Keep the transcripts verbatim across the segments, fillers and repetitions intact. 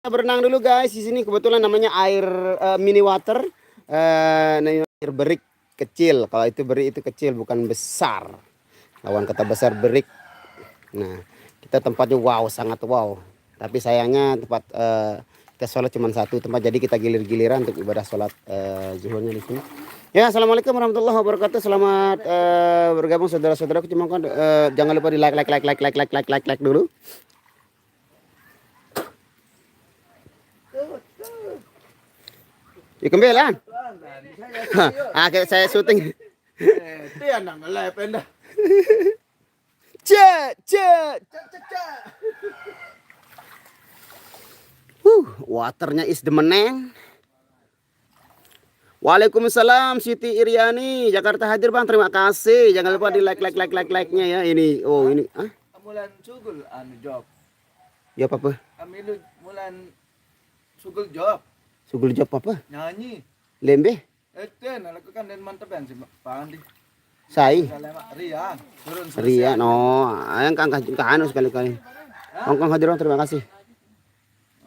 Kita berenang dulu, guys. Di sini kebetulan namanya air, eh, mini water. Eh, namanya air berik kecil. Kalau itu berik itu kecil, bukan besar. Lawan kata besar, berik. Nah, kita tempatnya wow, sangat wow. Tapi sayangnya tempat, eh, kita sholat cuma satu tempat, jadi kita gilir-giliran untuk ibadah sholat, eh, zuhurnya di sini. Ya, assalamualaikum warahmatullahi wabarakatuh. Selamat, eh, bergabung saudara-saudaraku. Cuma kan, eh, jangan lupa di like, like, like, like, like, like, like, like, like dulu. Ya kembali kan? Ah, kayak saya syuting. Eh, itu yang nang nge-live endah. Cek, cek. Cek, cek, cek. Huh, waternya is demeneng. Waalaikumsalam Siti Iriani, Jakarta hadir Bang, terima kasih. Jangan lupa di like, like, like, like, like-nya ya ini. Oh ini, ah, Mulan sugul anu job. Ya apa? Kami lu mulan sugul job. Sugul job apa? Nyanyi. Lembe? Itu nah, aku kan dan mantep yang si Pak Andi. Sai. Kalau emak Rian, turun Rian, oh, yang kang kang anu sekali-kali. Kang kang hadir Bang, terima kasih.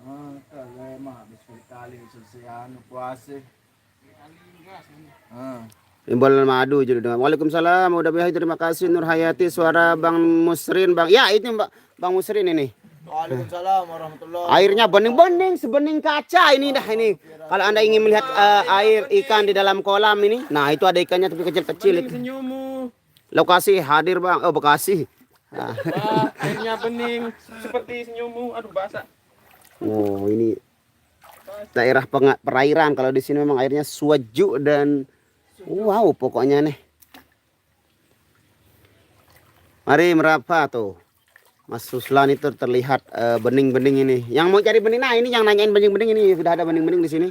Ah, kalau emak habis sekali selesai anu puasa. Ah. Imbal madu judul dengan. Waalaikumsalam. Udah biasa, terima kasih Nur Hayati, suara Bang Musrin, Bang. Ya, itu Mbak, Bang Musrin ini. Waalaikumsalam warahmatullahi. Airnya bening-bening, sebening kaca ini dah ini. Kalau Anda ingin melihat, eh, air ikan di dalam kolam ini, nah itu ada ikannya tapi kecil-kecil itu. Senyummu. Lokasi hadir Bang. Oh, Bekasi. Nah. Wah, airnya bening seperti senyummu. Aduh, basah. Oh, ini daerah penga- perairan. Kalau di sini memang airnya suaju dan wow pokoknya nih. Mari merapa tuh. Mas Ruslan itu terlihat, eh, bening-bening ini. Yang mau cari bening, nah ini yang nanyain bening-bening ini, sudah ada bening-bening di sini.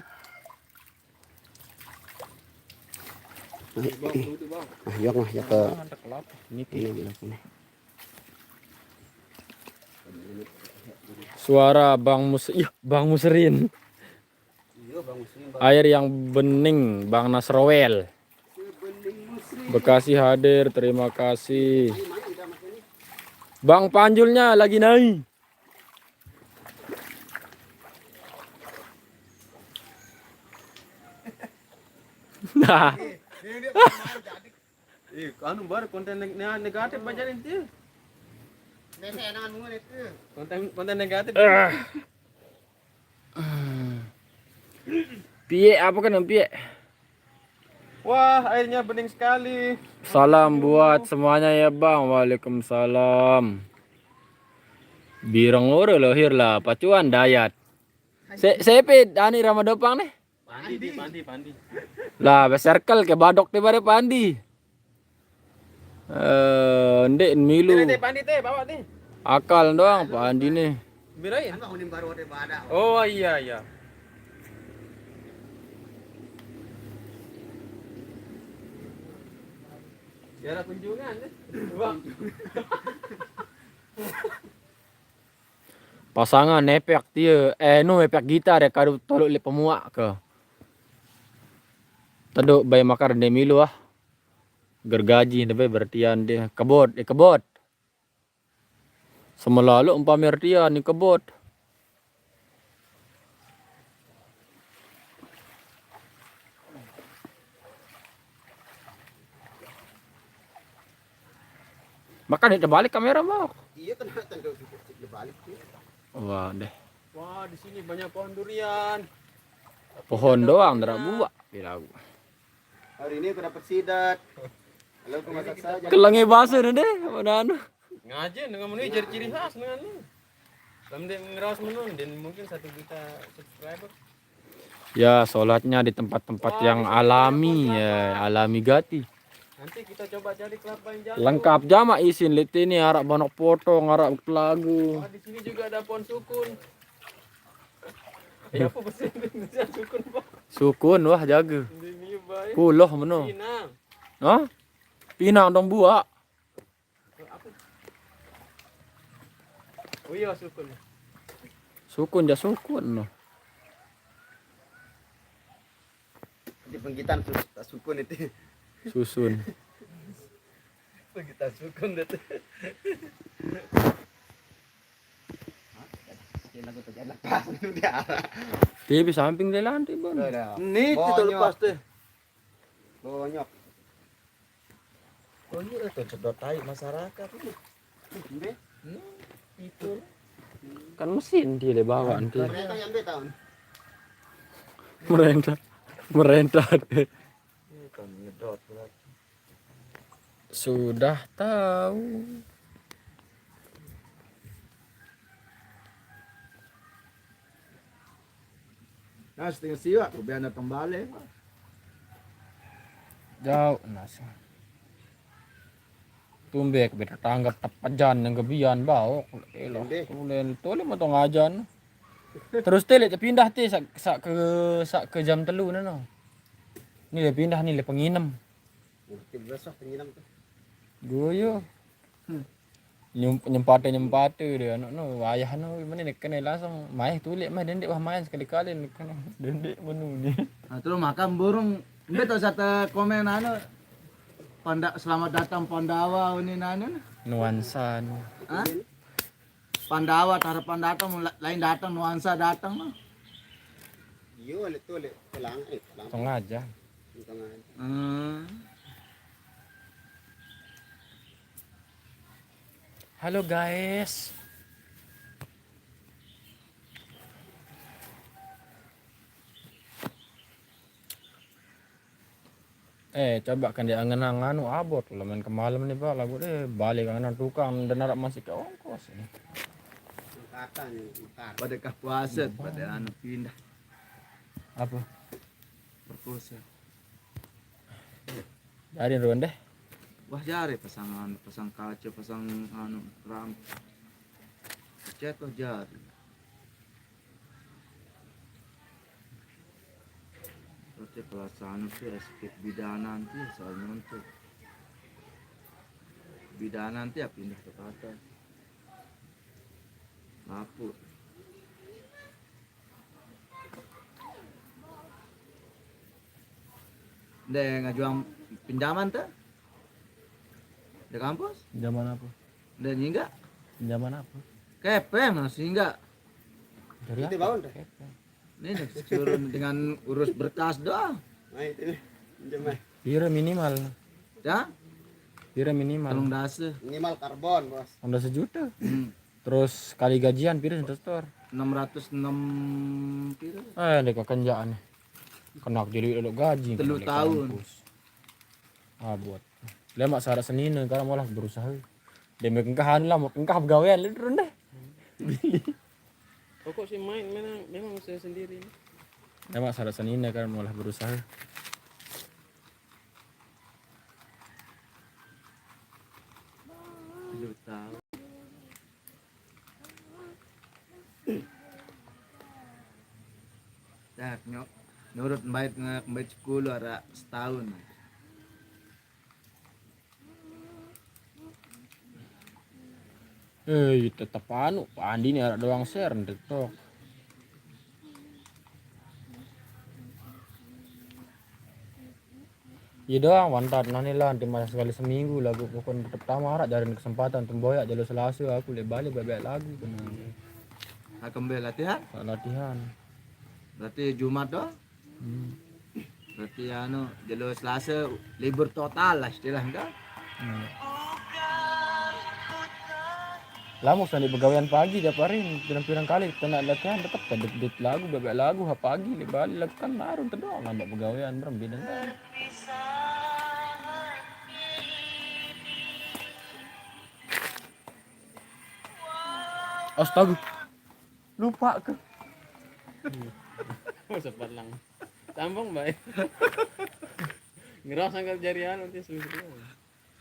Nah, iya, mah ya ke Mantap kelapa. Ini ini, ini, ini. Suara Bang Mus, iya, Bang Musrin. Air yang bening, Bang Nasrowel. Bekasi hadir, terima kasih. Bang Panjulnya lagi naik. Nah, Ih, anu baru konten neg- negatif baca itu. Biasa enakan mulu itu. Konten konten negatif. Pie apa kan Pie? Wah, airnya bening sekali. Salam buat semuanya ya Bang. Waalaikumsalam. Birang ora lahir lah, pacuan dayat. Se sepe Dani Ramadopang nih. Pandi di, pandi, pandi. Lah, circle ke badok di bare pandi. Eh, ndek milu. Teh pandi teh, bawa teh. Akal doang pandi nih. Birain. Oh iya iya. Tiada kunjungan deh. Bang. Pasangan nepek dia, eh nu nepek gitar ya kadu tolok le pemuak ke. Teduk bay makar de milu ah. Gergaji de bay bertian dia. Kebot, eh kebot. Semelalu umpami artian ni kebot. Makan dia terbalik kamera mau. Iya kan tentu dibalik tuh. Wah deh. Wah, di sini banyak pohon durian. Pohon doang dera buak bilang. Hari ini aku dapat sidat. Kalau aku masak saja. Kelengi basah deh mana anu. Ngaji dengan menu jadi ciri khas dengan lu. Lam dia ngerawas menu dan mungkin satu juta subscriber. Ya, sholatnya di tempat-tempat yang alami ya, alami gati. Nanti kita coba cari kelapa yang jatuh. Lengkap jamak isin lihat ini arak banok potong, arak lagu. Wah, di sini juga ada pohon sukun. Ya apa bahasa Indonesia sukun, Pak? Sukun wah jaga. Ini baik. Kuloh meno. Pinang. Hah? Pinang dong buak. Oh iya sukun. Sukun ja sukun no. Di penggitan su- sukun itu. Susun. Penggitan sukun itu. Dia. Dia di samping dia lantai, Bang. Nih, kita lepas deh. Bonyok. Oh iya, itu sedot tai masyarakat. Nih, itu. Kan mesin dia le bawa nanti. Merentah yang be tahun. Merentah. Merentah. Ini kan nyedot berarti. Sudah tahu. Nah, setengah siwa, aku biar datang balik. Jauh, nasi. Tumbek beta tanggap tepajan yang gebian bau. Elah, tulen tole motong ajan. Terus tele pindah ti sak, sak ke, sak ke jam telu nano. Ni le pindah ni le penginem. Mungkin besok penginem tuh. Guyo. Nyem-, nyempate, nyempate dia anak no, wayah no, mana ni kena langsung main tulik mah dendek wah main sekali-kali ni kena dendek menu ni. Nah, terus makan burung, dia tak satu komen anu, Panda-, selamat datang Pandawa ini nanu. Nuansa no. Hah? Pandawa harapan datang, la-, lain datang, nuansa datang no. Iyo, le tu le, pelang, eh, pelang. Sengaja. Sengaja. Hmm. Halo guys. Eh, coba kan dia ngenang anu abot lah main ke malam nih, Pak, lagu deh balik ngenang tukang dan harap masih ke ongkos ini. Pada kah puasa, pada anu pindah. Apa? Perkosa. Dari ronde. Wah, jari pasang anu, pasang kaca, pasang anu, ram. Cet wah jari. Berarti perasaan itu ya, sakit bidanan tuh ya, soalnya untuk bidanan tuh ya pindah ke kata. Lapu. Nde ngajuang pinjaman tuh? Di kampus? Pinjaman apa? Nde nyingga? Pinjaman apa? Kepeng, nah, sehingga. Dari apa? Kepeng. Ini nih, suruh dengan urus berkas doang. Nah, itu nih. Pinjam, eh. Pira minimal? Ya? Pira minimal? Tolong dase. Minimal karbon, Bos. Honda sejuta. Hmm. Terus kali gajian pira satu store? Enam ratus enam pira? Eh, dek kenjaan nih. Kena jadi dulu gaji. Telu tahun. Ah, buat. Lemak syarat senine karena malah berusaha. Demi engkah anu lah, engkah pegawaian lu turun deh. Pokok sih main memang, memang saya sendiri. Lemak syarat senine karena malah berusaha. Telu tahun. Dah, nyok. Nurut mbait, mbait sepuluh arah setahun. Eh, tetep anu, Pak Andi nih arah doang share TikTok. Iya doang, mantap. Nah, nih lah, nanti masa sekali seminggu lagu pokoknya tetep tamu arah jarin kesempatan temboyak jalo selasa aku le balik bebek lagu kena. Akan be latihan? Latihan. Berarti Jumat doang? Hmm. Berarti anu, jalo selasa libur total lah istilahnya. Hmm. Lama sandi pegawaian pagi tiap hari, pirang-pirang kali kena latihan tetep terdit lagu, bebek lagu, ha pagi le balik lagu kan larun terdong nambah pegawaian berem bidang kan. Astaga. Lupa ke? Sempat lang. Sambung baik. Ngerasa nggak jari anu dia seluruh.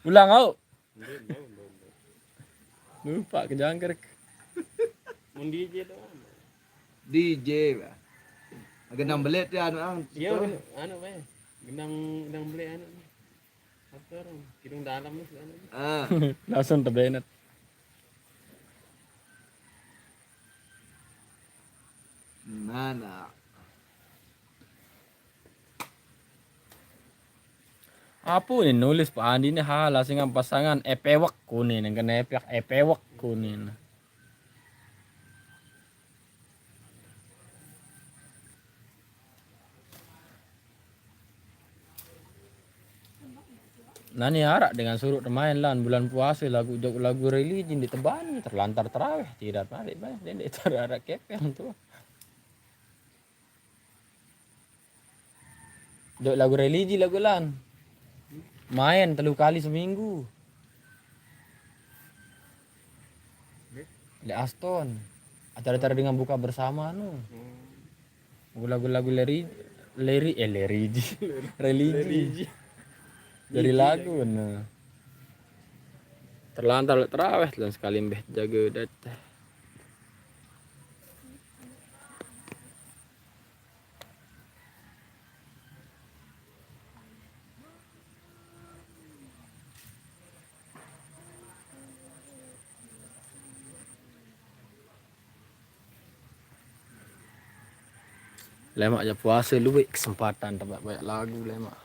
Ulang au. Lupa ke jangkrik. Mun D J doang. D J, bah. Gendang belit ya anu ang. Iya, anu, anu, bah. Gendang, gendang belit anu. Apa orang? Kidung dalam nih, anu. Ah. Langsung tebenet. Mana? Apa ni nulis Pak Andi ni ha lasingan pasangan epewek kuning nang kena epek epewek kuning. Nani arak dengan suruk temain lan bulan puasa lagu jok lagu religi di tebani terlantar teraweh tidak mari bae dia ndak itu arak kepeng tu. Jok lagu religi lagu lan. Main telu kali seminggu. Di Aston. Acara-acara dengan buka bersama nu. Lagu-lagu leri leri eh leri religi. Dari lagu nah. Terlantar teraweh telan sekali mbeh jaga dat. Lemak aja puasa luwek kesempatan tempat banyak lagu lemak.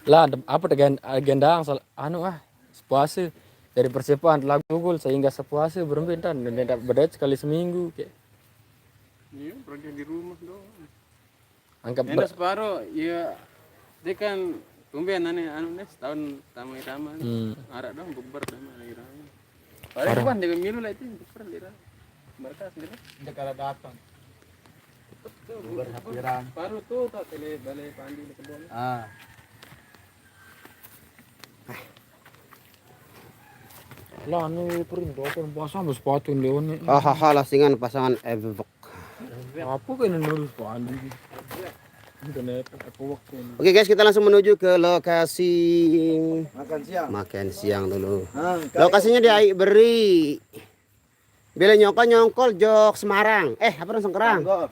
Lah apa agenda agenda asal anu ah puasa dari persiapan lagu gol sehingga sepuasa berembe dan dan bedait sekali seminggu kayak. Iya, pergi di rumah doang. Angkat ber- separuh, iya. Dia kan tumben aneh anu nih setahun tamu irama. Hmm. Arak dong bukber sama irama. Padahal kan dia milu lah itu bukber di irama. Mereka sendiri. Dia kalau datang. Bukber sapiran. Baru tuh tak tele balai pandi di kebun. Ah. Lah anu perintah kan pasang sepatu leone. Hahaha lasingan pasangan evok. Apa kan nurus pandi. Internet apa waktu ini. Oke guys, kita langsung menuju ke lokasi makan siang. Makan siang dulu. Nah, lokasinya di Aik Beri. Bila nyongkol nyongkol jok Semarang. Eh, apa orang Sengkerang? Tanggor.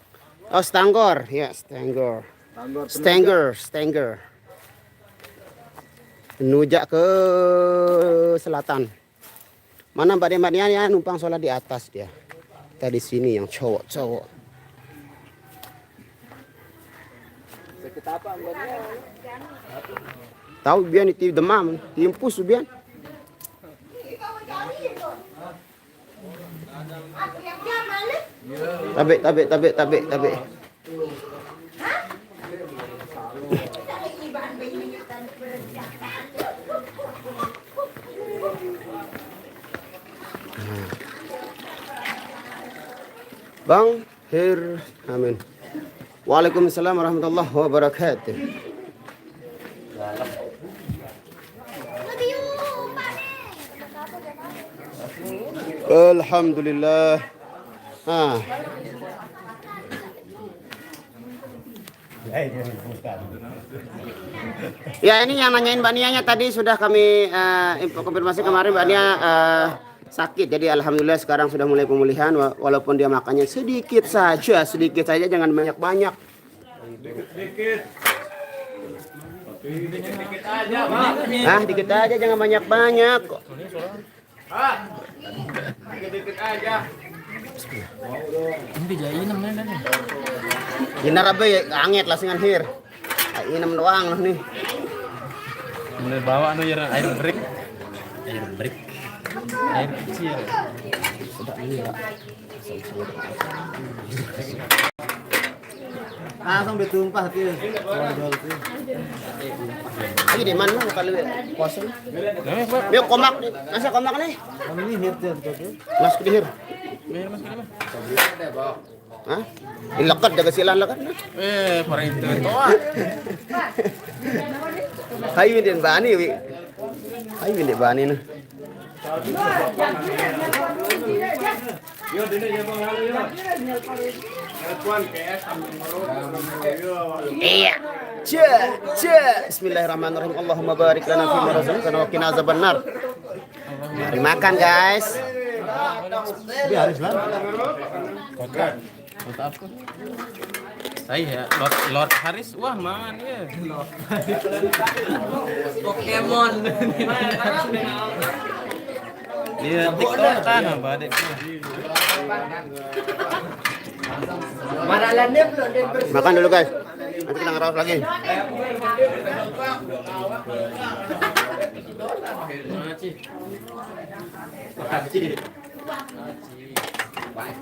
Oh, Stanggor. Ya, Stanggor. Tanggor. Stanger, Stanger. Nujak ke selatan. Mana Mbak Dea, Mbak Nia ya numpang sholat di atas dia. Kita di sini yang cowok-cowok. Tahu bian itu demam, timpus bian. Tabe, tabe, tabe, tabe, tabe. Bang Her, amin. Waalaikumsalam warahmatullahi wabarakatuh. Alhamdulillah. Ah. Ya, ini yang nanyain Mbak Nianya tadi sudah kami eh, info konfirmasi kemarin Mbak Nia eh, sakit. Jadi alhamdulillah sekarang sudah mulai pemulihan wa- walaupun dia makannya sedikit saja, sedikit saja jangan banyak-banyak. Sedikit. Sedikit aja, Bang. Ah, dikit aja jangan banyak-banyak. Ini dijainin namanya kan. Ina rabe ya anget lah singan hir. Inem doang lah nih. Mulai bawa anu ya air break. Air break. Air kecil. Sedap ini ya. Langsung ditumpah tuh. Ini di mana kalau kosong? Yuk komak, masa komak nih? Ini hit tuh. Mas kedihir. Hah? Ini leket jaga silan leket. Eh, para itu toa. Hayu den bani wi. Hayu den bani nih. Iya. Cek, cek. Bismillahirrahmanirrahim. Allahumma barik lana fi ma razaqtana wa qina azabannar. Mari makan guys. Dia harus lah. Saya ya, Lord, Lord Haris, wah mangan ya. Pokemon. Iya, TikTok kan apa adikku. Makan dulu guys. Nanti kita ngeraos lagi. Saya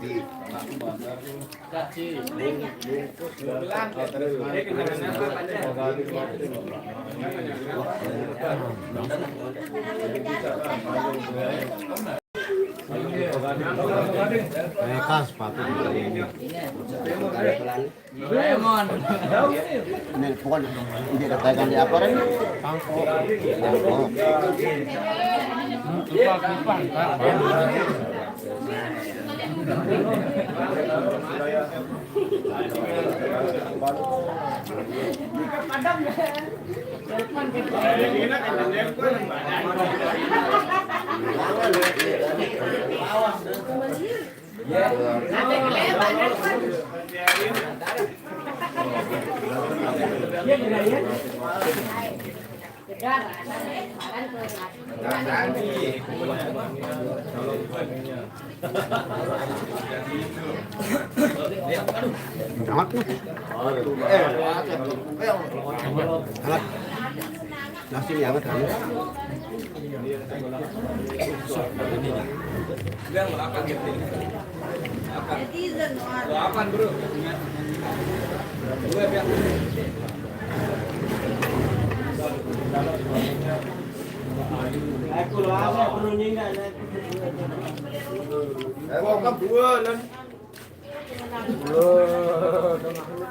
kan sepatu. Ini pokoknya dia katakan di apa, Ren? Tangkok. Tangkok. Hangat nih. Hangat. Nasi ini hangat, hangat. Netizen,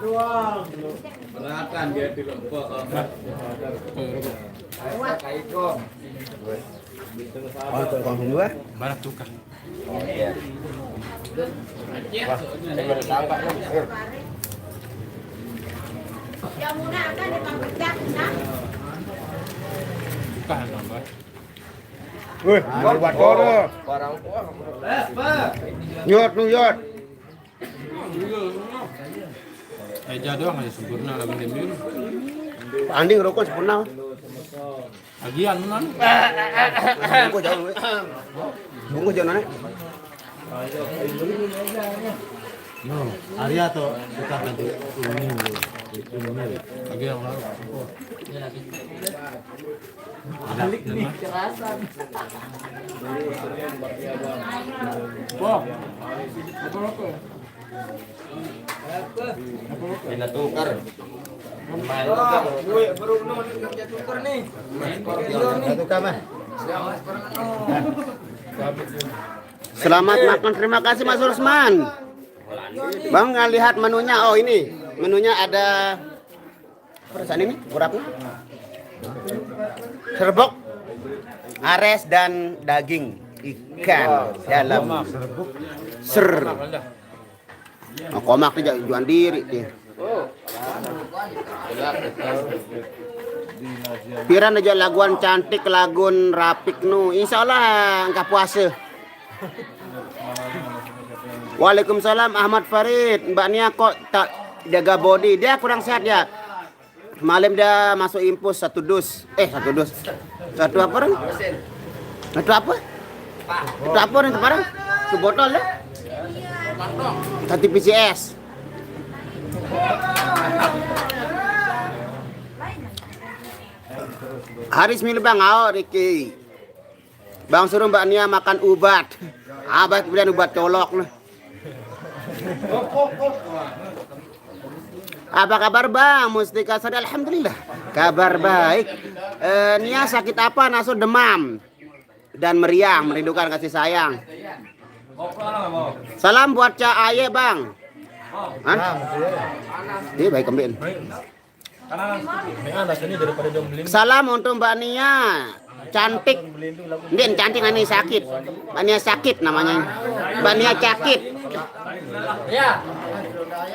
wah. Beratan dia di lempok. Oh, tukang dulu, eh. Mana tukang? Wah, ini ada tambah, nih. Tukang tambah. Wih, ini buat orang. Barang tua. Yot, nu yot. Eja doang aja sempurna lagi dia minum. Anding rokok sempurna. Agian mana? Bungkus jauh, weh. Bungkus jauh, Nek. No, Arya tuh suka ganti ini, ini. Agian lalu. Balik nih, kerasan. Wah. Apa, apa? Kita tukar. Main tukar. Woi, baru no, kita tukar nih. Kita tukar, Mas. Selamat makan, terima kasih Mas Rusman. Bang, nggak lihat menunya? Oh, ini menunya ada apa rasanya ini? Urapnya? Serbok, ares dan daging ikan dalam ser. Oh, komak nih juan diri nih. Piran aja laguan cantik, lagun rapik nu. Insya Allah engkah puasa. Waalaikumsalam Ahmad Farid. Mbak Nia kok tak jaga body? Dia kurang sehat ya. Malam dia masuk infus satu dus. Eh, satu dus. Satu apa, Ren? Satu apa? Satu apa, Ren, kemarin? Ke botol, ya? Satu P C S. Haris milu, Bang. Ao, Riki. Bang, suruh Mbak Nia makan ubat. Abah kemudian ubat colok nih. Apa kabar, Bang? Mustika Sari, alhamdulillah. Kabar baik. Eh, Nia sakit apa? Naso demam dan meriang, merindukan kasih sayang. Salam buat Ca Aye, Bang. Hah? Iya, baik, kembali. Salam untuk Mbak Nia. Cantik. Dia cantik, ini sakit. Mbak Nia sakit namanya. Mbak Nia cakit.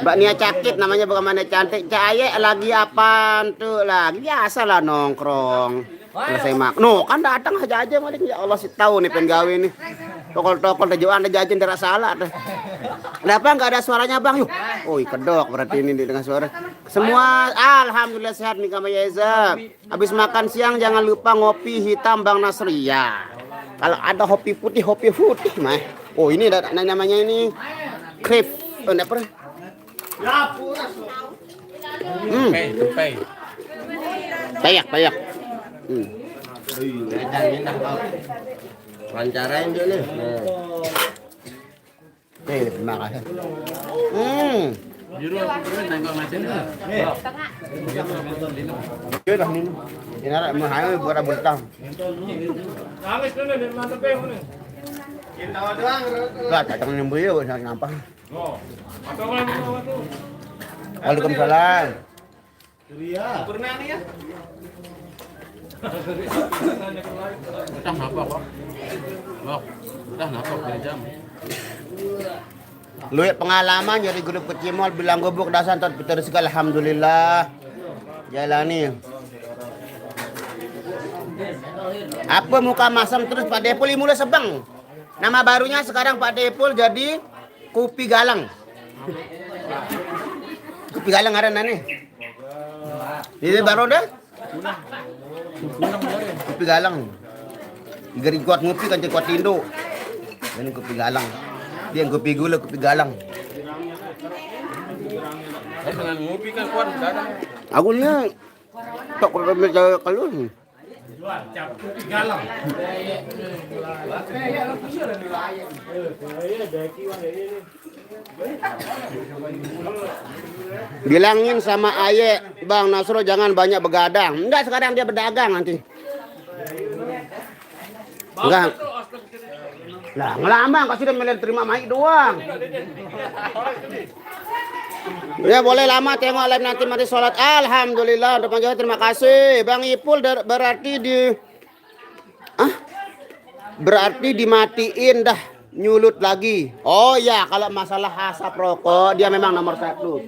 Mbak Nia cakit namanya, bukan Mbak Nia cantik. Ca Aye lagi apaan tuh? Lagi biasa lah nongkrong. Selesai mak. No, kan datang aja aja maling, ya Allah, si tahu nih penggawe nih. Tokol-tokol tujuan ada jajan daerah salah tuh. Kenapa nggak ada suaranya, Bang? Yuh. Oh, kedok berarti ini dengan suara. Semua alhamdulillah sehat nih, Kama Yeza. Habis makan siang jangan lupa ngopi hitam, Bang Nasri. Ya. Kalau ada kopi putih, kopi putih mah. Oh, ini ada namanya ini. Krip. Oh, enggak pernah. Hmm. Tupei, tupei. Payak, payak. Hmm. Wawancarain dia nih. Nah. Eh, terima kasih. Hmm. Juru aku permen, tengok macam ni. Dia dah ni. Dia nak mahal buat bultang. Lah, datang nembus dia buat nak nampak. Waalaikumsalam. Pernah ni ya? Udah ngapa kok? Loh, udah ngapa kerja? Luit pengalaman jadi guru kecimol bilang gubuk dasan tot Peter Sigal, alhamdulillah. Jalani. Apa muka masam terus Pak Depul, mulai sebeng. Nama barunya sekarang Pak Depul jadi Kupi Galang. Kupi Galang ada nane. Ini baru dah. Kupi Galang. Geri kuat ngopi kan kuat tindo. Ini Kupi Galang. Dia Kupi Gula, Kupi Galang. Saya dengan ngopi kan kuat, Dadang. Aku lihat tak pernah percaya kalau ni. Bilangin sama Aye, Bang Nasro jangan banyak begadang. Enggak, sekarang dia berdagang nanti. Enggak. Lah, ngelama kau sudah melihat terima mic doang. Ya, boleh lama tengok live nanti mati sholat. Alhamdulillah, udah panjang, terima kasih. Bang Ipul der- berarti di ah, berarti dimatiin dah, nyulut lagi. Oh ya, kalau masalah asap rokok dia memang nomor satu.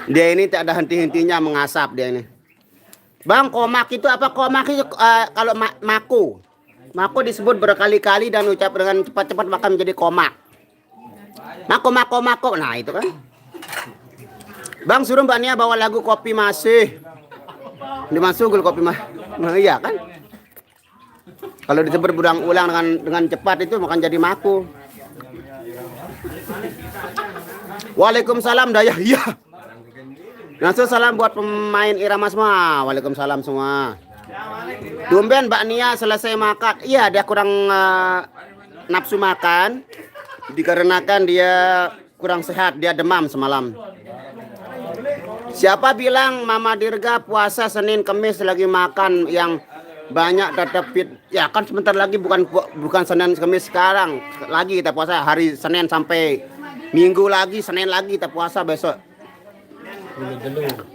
Dia ini tak ada henti-hentinya mengasap dia ini. Bang, komak itu apa? Komak itu eh, kalau ma- mako. Mako disebut berkali-kali dan ucap dengan cepat-cepat maka menjadi komak. Mako, mako, mako. Nah, itu kan. Bang, suruh Mbak Nia bawa lagu Kopi Masih. Dimasuk kopi mah. Nah, iya kan? Kalau disebut berulang-ulang dengan dengan cepat itu makan jadi mako. Waalaikumsalam, Dayah. Iya. Langsung salam buat pemain irama semua. Waalaikumsalam semua. Tumben Mbak Nia selesai makan. Iya, dia kurang eh, nafsu makan dikarenakan dia kurang sehat, dia demam semalam. Siapa bilang Mama Dirga puasa Senin Kemis lagi makan yang banyak tetap fit? Ya kan sebentar lagi bukan pu- bukan Senin Kemis sekarang. Lagi kita puasa hari Senin sampai Minggu lagi, Senin lagi kita puasa besok.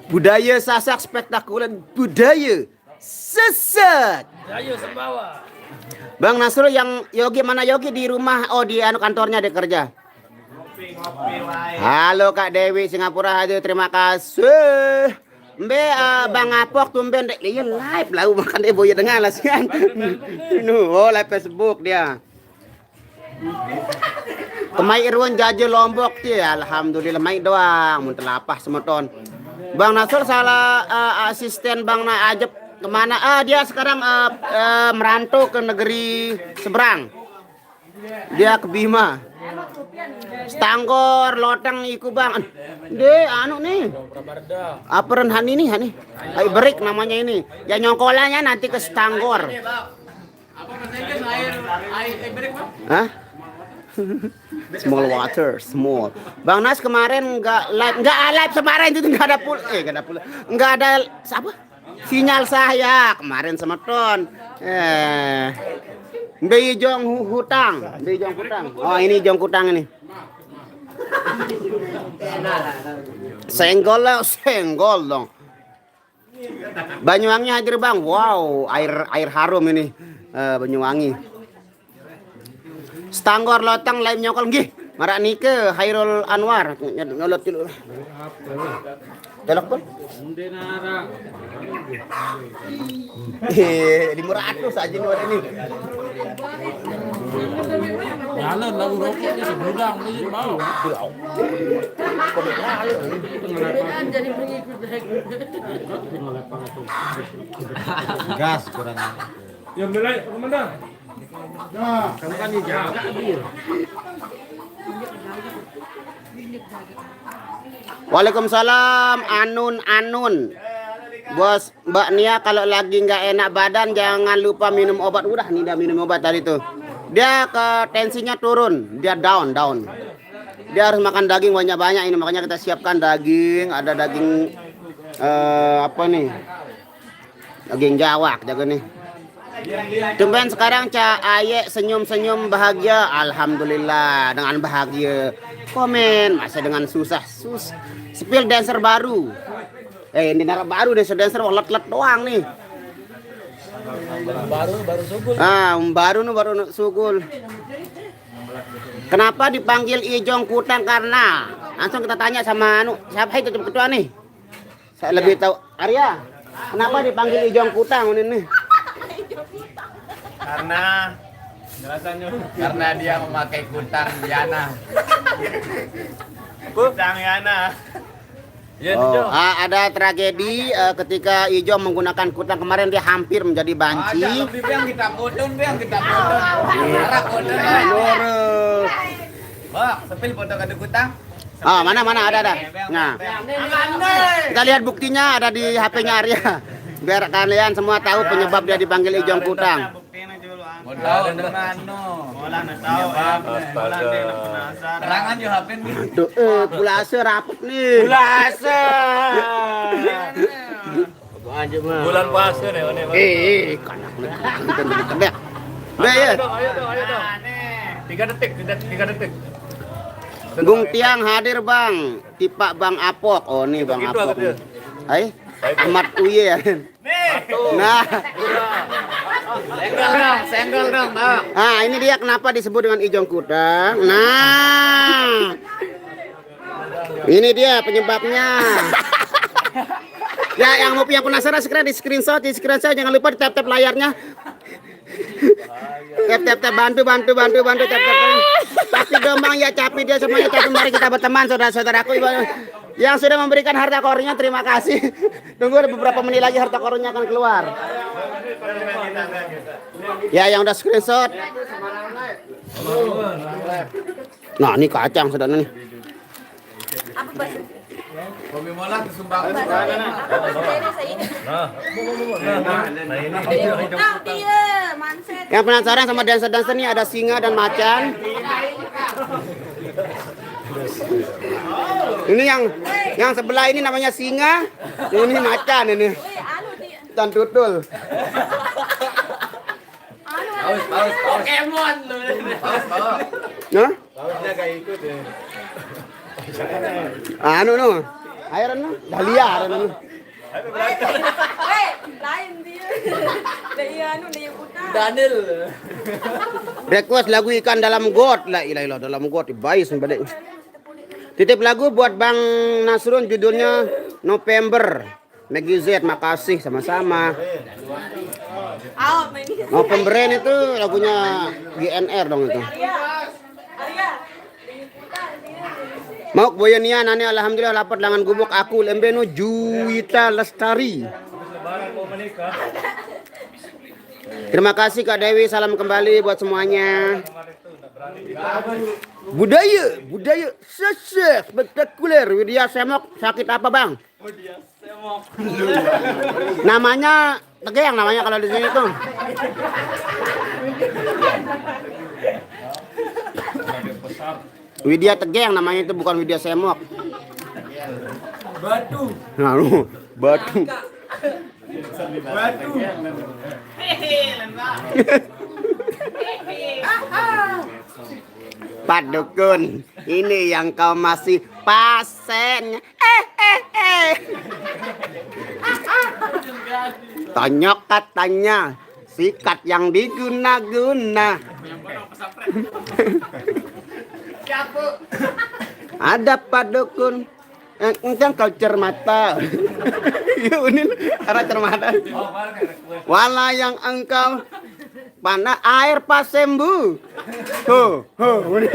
Budaya Sasak spektakuler, budaya Sasak. Budaya Sumbawa. Bang Nasrul, yang Yogi mana? Yogi di rumah, oh di anu kantornya dia kerja. Halo Kak Dewi Singapura hadir, terima kasih. Mbe eh, Bang Apok tumben dek iya live lah makan deh boya dengar lah sian. Nuh, oh live Facebook dia. Kemai Irwan jaje Lombok ti, alhamdulillah mai doang mun telapah semeton. Bang Nasrul salah eh, asisten Bang Na Ajep kemana? Ah dia sekarang eh, eh, merantau ke negeri seberang. Dia ke Bima. Stanggor, loteng iku bang. De anu nih. Aperen Hani nih Hani. Ai berik namanya ini. Ya nyongkolannya nanti ke Stanggor. Hah? Small water, small. Bang Nas kemarin nggak live, nggak live kemarin itu nggak ada pul, eh nggak ada pul, nggak ada siapa? Sinyal saya kemarin semeton. Eh, Mbei Jong Hu- Hutang, Mbei Jong Kutang. Oh ini Jong Kutang ini. Senggol lah, senggol dong. Banyuwangi hadir bang, wow air air harum ini eh, Banyuwangi. Stanggor loteng lain nyokol nggih. Marak nike Hairul Anwar nyolot dulu. Telepon. Eh, lima ratus aja nih ini. Jalan lalu rokoknya segudang aja mau. Jadi mengikut. Gas kurang. Yang belai komandan. Nah, kamu kan dijaga dia. Waalaikumsalam Anun Anun. Bos Mbak Nia kalau lagi nggak enak badan jangan lupa minum obat. Udah nih dia minum obat tadi tuh. Dia ke tensinya turun, dia down down. Dia harus makan daging banyak-banyak ini, makanya kita siapkan daging, ada daging, eh, apa nih? Daging jawak jago nih. Tumben sekarang Ca Aye senyum-senyum bahagia. Alhamdulillah, dengan bahagia. Komen masa dengan susah, sus. Spill dancer baru. Eh, ini nara baru, dancer-dancer, oh, let-let doang nih. Baru, baru sugul. Ah, baru nih, baru sugul. Kenapa dipanggil Ijong Kutang? Karena langsung kita tanya sama anu, siapa itu ketua nih? Saya lebih tahu. Arya, kenapa dipanggil Ijong Kutang ini nih? Karena karena dia memakai kutang Yana. Kutang Yana. Ya, oh, ah, ada tragedi uh, ketika Ijo menggunakan kutang kemarin, dia hampir menjadi banci. Ada, yang kita foto, yang kita foto. Arah foto. Lurus. Bang, sepil foto kado kutang. Ah, mana mana ada ada. Nah. Kita lihat buktinya ada di H P-nya Arya. Biar kalian semua tahu penyebab dia dipanggil Ijong Kutang. Modal dengan no. Mola na tahu ya. Mola ni na penasaran. Terangan yo hapen ni. Tuh, eh, pulasa rapet nih. Pulasa. Bulan puasa nih, ini. Eh, eh, kanak nih. Udah ya. Ayo dong, ayo dong, ayo dong. Tiga detik, tiga, tiga detik. Gung Tiang hadir bang, tipak bang Apok. Oh nih bang Apok. Hai, Ahmad Uye ya. Nah. Senggol dong, senggol dong, Bang. Nah, ini dia kenapa disebut dengan Ijong Kutang. Nah. Ini dia penyebabnya. Ya, yang mau yang penasaran sekarang di screenshot, di screenshot, jangan lupa di tap-tap layarnya. Tap tap tap, bantu bantu bantu bantu, tap tap tap. Tapi gampang ya, capi dia semuanya, tapi mari kita berteman saudara-saudaraku. Yang sudah memberikan harta korunya, terima kasih. Tunggu beberapa menit lagi harta korunya akan keluar. Ya, yang udah screenshot. Nah, ini kacang sedang nih. Apa bahasa? Kopi mola kesumbangan. Yang penasaran sama dancer-dancer nih, ada singa dan macan. Ini yang yang sebelah ini namanya singa, ini macan ini. Tan tutul. Pokemon. Hah? Anu no. Air no. Dahlia anu. Weh, lain dia. Dari anu, dari Kuta. Daniel. Request lagu ikan dalam got. La ilaha illallah, dalam got. Baik sembalik. Titip lagu buat Bang Nasrun, judulnya November. Maggie Z, makasih sama-sama. Mau pemberen itu lagunya G N R dong itu. Mau boyonian ane, alhamdulillah lapar dengan gubuk aku lembenu Juwita Lestari. Terima kasih Kak Dewi, salam kembali buat semuanya. Budaya, budaya sesek spektakuler. Widya Semok, sakit apa bang? Namanya tegeyang namanya kalau di sini tuh. Widya tegeyang namanya itu, bukan Widya Semok. Batu. Lalu batu. Batu. Pak Dukun, ini yang kau masih pasen. Eh, eh, eh. Tonyok katanya, sikat yang diguna-guna. Ada Pak Dukun. Eh, engkau cermata. Iya, unin arah cermata. Wala yang engkau panah air pasembu. Ho, ho, unin.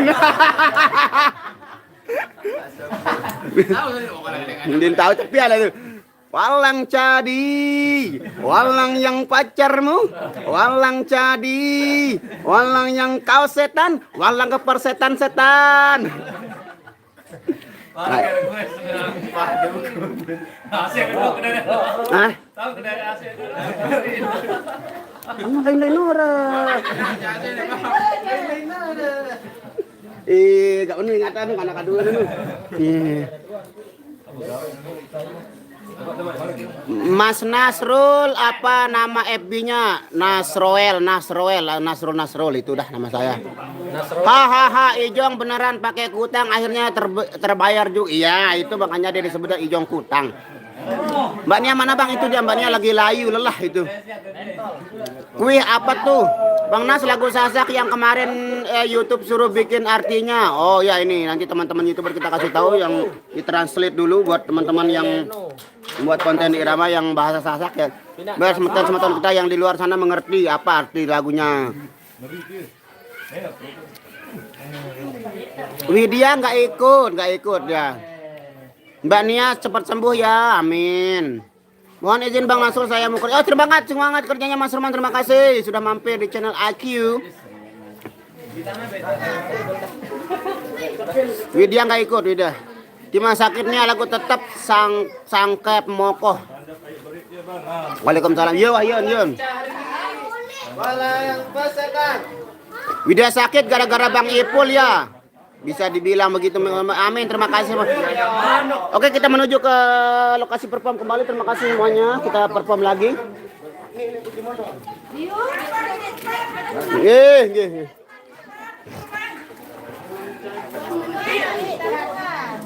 Ndin tahu tapi ada tuh. Walang cadi, walang yang pacarmu, walang cadi, walang yang kau setan, walang kepersetan-setan. Hah? Ano kayo na inora? Eh, gak bener ingatan tuh, anak kedua tuh. Iya. Mas Nasrul, apa nama F B-nya? Nasroel, Nasroel, Nasrul, Nasrul, itu dah nama saya. Hahaha, Ijong beneran pakai kutang, akhirnya terbe- terbayar juga. Iya, itu makanya dia disebutnya Ijong kutang. Mbaknya mana, Bang? Itu dia, Mbaknya lagi layu, lelah itu. Kuih apa tuh? Bang Nas, lagu Sasak yang kemarin eh, YouTube suruh bikin artinya. Oh ya, ini nanti teman-teman YouTuber kita kasih tahu yang ditranslate dulu buat teman-teman yang buat konten Irama yang bahasa Sasak ya. Biar semeton-semeton kita yang di luar sana mengerti apa arti lagunya. Widya nggak ikut, nggak ikut ya. Mbak Nia cepat sembuh ya, amin. Mohon izin Bang Nasrul, saya mau kerja. Oh, terima kasih, semangat kerjanya Mas Roman, terima kasih sudah mampir di channel I Q. Widya nggak ikut, Widya. Cuma sakitnya lagu tetap sang sangkep mokoh. Waalaikumsalam. Yo, Yun, Yun. Widya sakit gara-gara Bang Ipul ya. Bisa dibilang begitu. Amin. Terima kasih, Bang. Oke, kita menuju ke lokasi perform kembali. Terima kasih semuanya. Kita perform lagi. Nggih, nggih, nggih.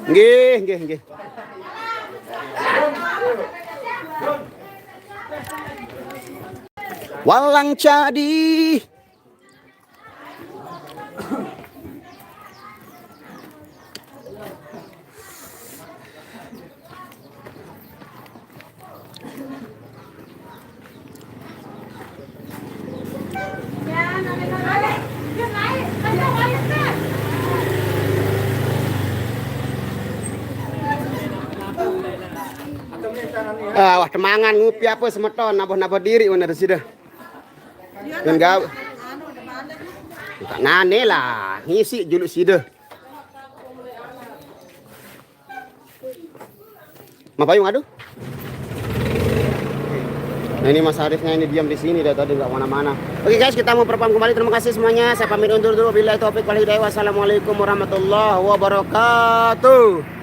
Nggih, nggih, nggih. Walang cadi. Ah, wah, temangan ngupi apa semeton, nabah-nabah diri mana sida. Dan gawe. Tak nane lah, ngisi juluk sida. Mapayung, aduh. Nah, ini Mas Arifnya ini diam di sini dari tadi, nggak mana-mana. Oke guys, kita mau perform kembali. Terima kasih semuanya. Saya pamit undur dulu. Billahi taufik wal hidayah. Wassalamualaikum warahmatullahi wabarakatuh.